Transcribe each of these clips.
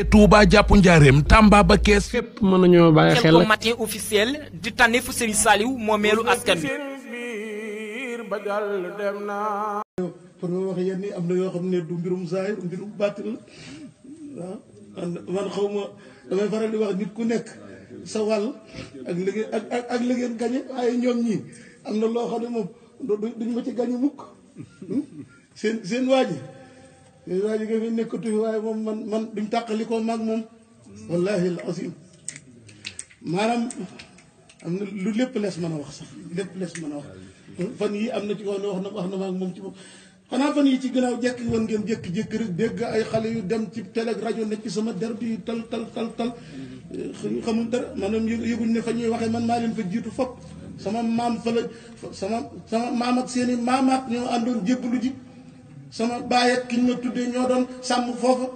Touba jàpp Njaareem Tamba ba Kees fépp mën nañoo bàyyi xel ko matin officiel di tànneefu Serigne Saliou moomeelu askan wi. pour ma wax yéen ni am na yoo xam ne du mbirum zaahir mbirum baatin la waaw man xaw ma damay faral di wax nit ku nekk sa wàll ak li ngeen gañe waaye ñoom ñii am na loo xam ne moom duñ ma ci gañe mukk seen waa ji nga fi nekkatu waaye moom man duñ tàqali ko maag moom wallahi al azim maanaam am na lu lépp lees mën a wax sax lépp lees mën a wax fan yi am na ci wax ne wax na maag moom ci moom xanaa fan yi ci gannaaw jekki woon ngeen jékki-jékki rek dégg ay xale yu dem ci télé ak rajo nekk ci sama der bi tal xamul dara maanaam yëguñ ne fa ñuy waxee man maa leen fa jiitu fopp sama maam fa la sama maam ak seeni maamaat ñoo àndoon jébbalu ji sama baay ak ki ñu ma tuddee ñoo doon sàmm foofa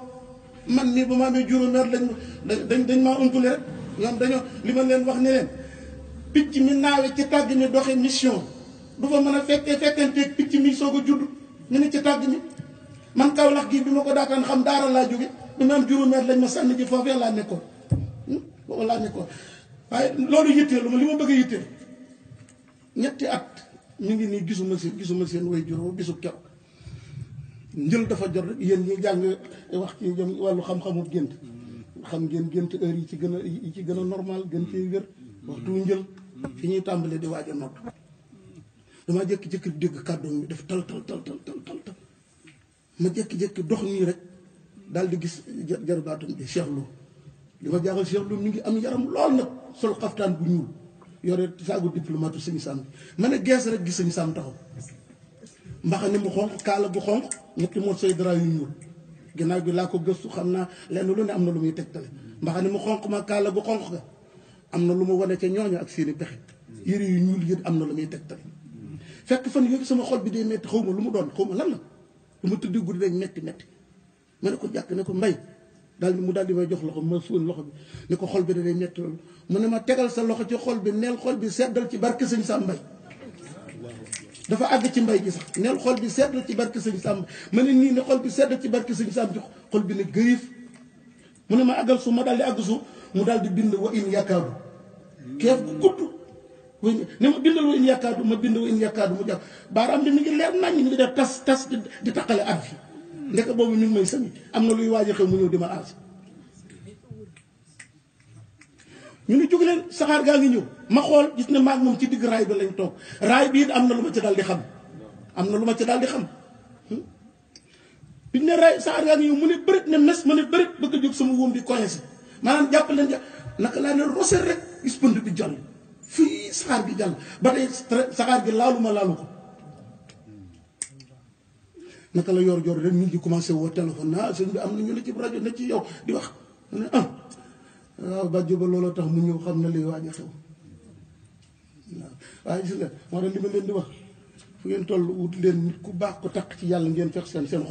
man nii ba ma amee juróomeer dañ maa umpule rek ñoom dañoo li ma leen wax ne leen picc mi naawe ci tàgg mi doxe mission du fa mën a fekkanteeg picc mi soog a judd ñu ne ci tàgg mi man Kaolack gii bi ma ko daataan xam daara laa jóge bi ma am juróomeer lañ ma sànni ji foofee laa nekkoon booba laa nekkoon waaye loolu yitteelu ma li ma bëgg a yitteel ñetti at ñu ngi nii gisuma seen way juróom bisu kew njël dafa jot rek yéen ñi jàng wax ci jëm wàllu xam-xamu gént xam ngeen gént heure yi ci gën a normal gën cee wér waxtu njël fi ñuy tàmbalee di waaj a nodd damaa jékki-jékki dégg kàddoom mi def tal ma jékki-jékki dox nii rek daal di gis jarbaatum bi Cheikh Lo li ma jaaxal Cheikh Lo mi ngi am yaram lool nag sol xaftaan bu ñuul yore saagu diplomate sëñ Sam bi ma ne gees rek gis sëñ Sam taxaw mbaxane mu xonq kaala gu xonq ñetti moo say dara yu ñuul ginnaaw gi laa ko gëstu xam naa lenn lu ne am na lu muy tegtale mbaxane mu xonq ma kaala gu xonq ga am na lu mu wane ca ñooñu ak seeni pexe yëre yu ñuul yët am na lu muy tegtale fekk fan yooyu sama xol bi day metti xaw ma lu mu doon xaw ma lan la lu ma tëdd guddi rek metti ma ne ko jàkk ne ko mbay mu daal di may jox loxo ma suul loxo bi ne ko xol bi da day metti loolu mu ne ma tegal sa loxo ci xol bi neel xol bi seddal ci barke sëñ Sam Mbay dafa àgg ci mbay gi sax neel xol bi seddal ci barke sëñ Sam ma ne nii ne xol bi seddal ci barke sëñ Sam jox xol bi ne gëyif mu ne ma àggal suuf ma daal di àgg suuf mu daal di bind wa in yakaadu keef gu gudd ne ma bindal wa in yakaadu ma bind wa in yakaadu mu jàpp baaraam bi mi ngi leer nañ mi ngi def tas di taqale at fi ndek boobu mi ngi may sëñ am na luy waaj a xew mu ñëw di ma aas ñu ne jóg leen saxaar gaa ngi ñëw ma xool gis ne maag moom ci digg raay bi lañ toog raay bi it am na lu ma ci daal di xam biñ ne raay saxaar gaa ngi ñëw mu ne bërit ne mes ma ne bërit bëgg a jóg sama wóom bi coincé maanaam jàpp leen naka laa ne roser rek gis pënd bi jàll fii saxaar gi jàll ba tey saxaar gi laalu ko naka la yor rek nit ñi commencé woo téléphone sëñ bi am na ñu ne ci rajo ne ci yow di wax mu ne waaw bàjjo ba looloo tax mu ñëw xam na li waaj a xew waaw waaye gis nga moo tax li ma leen di wax fu ngeen toll wut leen nit ku baax ko takk ci yàlla ngeen fex seen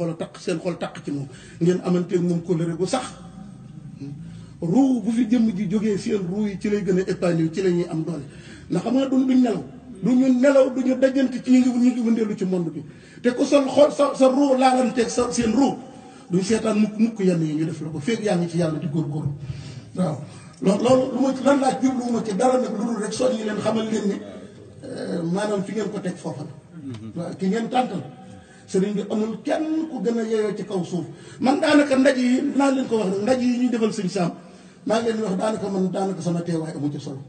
xol takk ci moom ngeen amanteeg moom kóllëre bu sax ruu bu fi jëmm ji jógee seen ruu yi ci lay gën a épanouir ci la ñuy am doole ndax xam nga duñu nelaw duñu dajante ci ñu ngi wëndeelu ci monde bi te ku sol xol sa ruu laalanteeg seen ruu duñ seetaan mukk yenn yi ñu def la ko feeg yaa ngi ci yàlla di góorgóorlu waaw loolu lu ma ci lan laa jublu ma ci dara nag lu dul rek soññi leen xamal leen ni maanaam fi ngeen ko teg foofa la waaw ki ngeen tàntal sëriñ bi amul kenn ku gën a yeyoo ci kaw suuf man daanaka ndaje yi naa leen ko wax nag ndaje yi ñuy defal sëñ Sam maa ngi leen di wax daanaka sama teewaay amu ci solo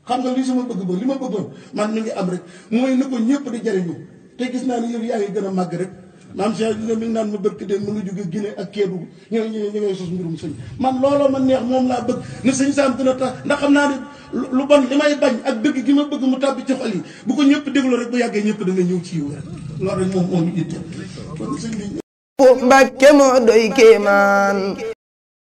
xam nga lii sama bëgg-bëgg li ma bëggoon man mi ngi am rek mooy na ko ñëpp di jariñu te gis naa ni yow yaa ngi gën a màgg rek maam Cheikh mi ngi naan ma bëgg dem mu ngi jóge Guinée ak Kédougou ñu ngay sos mbirum sëñ man looloo ma neex moom laa bëgg na sëñ Sam gën a tax ndax xam naa ne lu bon li may bañ ak dëgg gi ma bëgg mu tàbbi ci xol yi bu ko ñëpp déglu rek bu yàggee ñëpp da nga ñëw ci yiw rek loolu rek moom itteel kon sëñ bi Mbàkke moo doy kéemaan